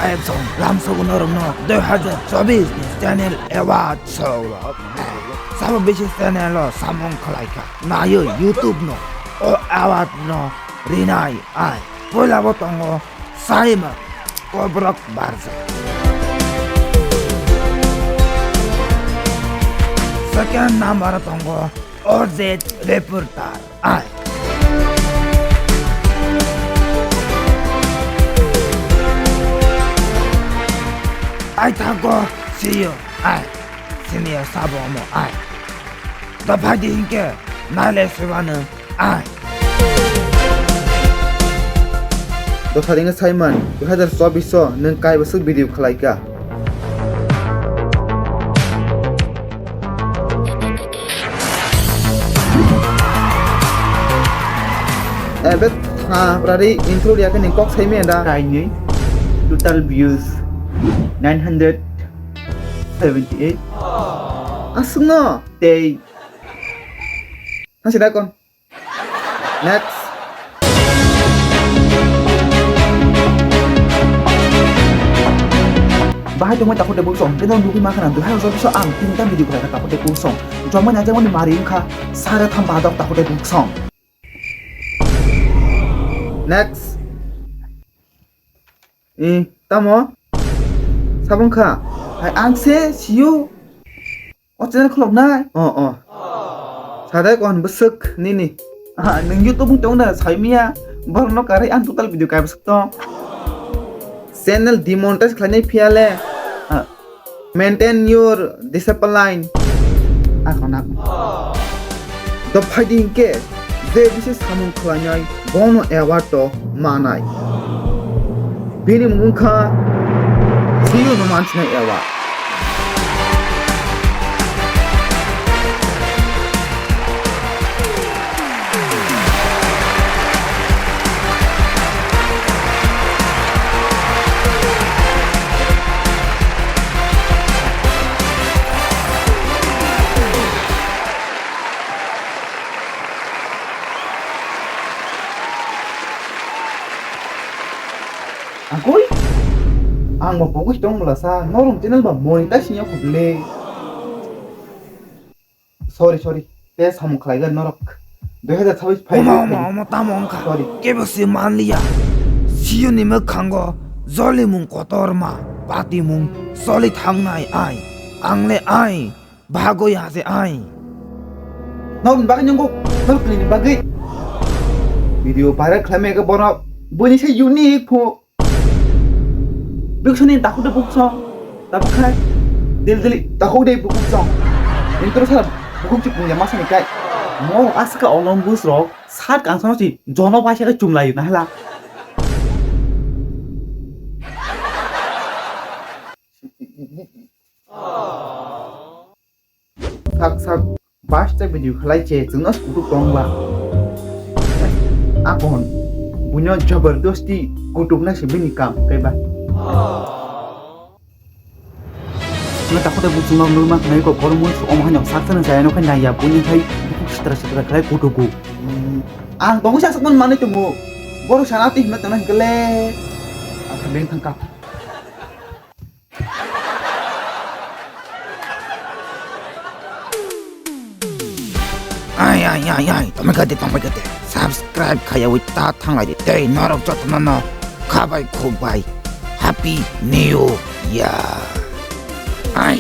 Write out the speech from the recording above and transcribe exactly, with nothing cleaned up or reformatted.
Action lamsogo norokno dui hazar chobis ni channel award show rok. Sabo bisi channel o samung khlai kha. Naiwi YouTube no o award no rinai ai. Poila bo tongo Simon Kobrok Barja. Second number o tongo Ojit Reporter. Ai. Ai thago siyo. Ai. Senior sabo omo ai. Da phaidi hinke naile sebano ai. Dosari wngkha Simon, dui hazar chobis o nwng kaiba swk video khlai kha. Ebe tha brari intro riya khe ni kok sai me da. Kainwi total views nine hundred seventy eight. Aswkno tei. Hasi da kon. Next. Bahai tongmai takhuk de buksong, keno nugwi mankha na, duhai ojol bisa ang tinta video khlai kha takhuk de buksong. Jomai na jemon mari wngkha, sare tham badok takhuk de buksong. Next. I, tamo? Sabong kha? Hai ang se, siyo. O channel khuloknai? O, o. Sadai kon bwswk nini. Ah, nwng YouTube wng tong na saimiya. Borokno karwi ang total video kai bwswk tong. Channel demonetize khlainai phiya le. Ah, maintain your discipline. Ako nak. Dophaidi hinkhe je bisi samung khlainai bono award to manai. Bini mung wngkha Siyo no mansinai award. Agoi, ang bo pogwi tong bwla sa, norok channel ba monetize wngya kho bwle. Sorry, sorry. Te samung khlaigan norok. Dui hazar chhabis phai. Omo, omo, omo, tamo wngkha? Sorry. Kebo se manliya. Siyoni mwkhango jolimung kotorma, patimung soli thangnai ai. Ang le ai, bagwi hase ai. Norokni bagwi nunggo, norokni bagwi. Video viral khlaimaya khe bono, buini se unique pho. Biksoni takhuk de buksong, tabuk khai, dil dili takhuk de buksong. Intro sara bukhuk chik punya masa ni kai. Mo aska olom bus rok, sat kansano si, jono paisa ke chumlai na hela. Sak sak bus ta video khlai che chwngno kutuk tong ba. Akon buino jabardasti kutuk na se bini kam kaiba. Na takhuk de buksong no numa khnai ko kormo su om hanyo sak sana jaya no khnai ya buini khai bukhuk sitra sitra khlai kutuku. Ang tongo sa sakman manwi tongo. Borok sana twi himna tongna hingkhe le. Ang kha beng thangkha. Ai, ai, ai, ai, tongmai kha de, tongmai kha de. Subscribe khaiyawi ta thanglai de. Tei norok jotono no khabai khukbai. Happy New Year. Ai.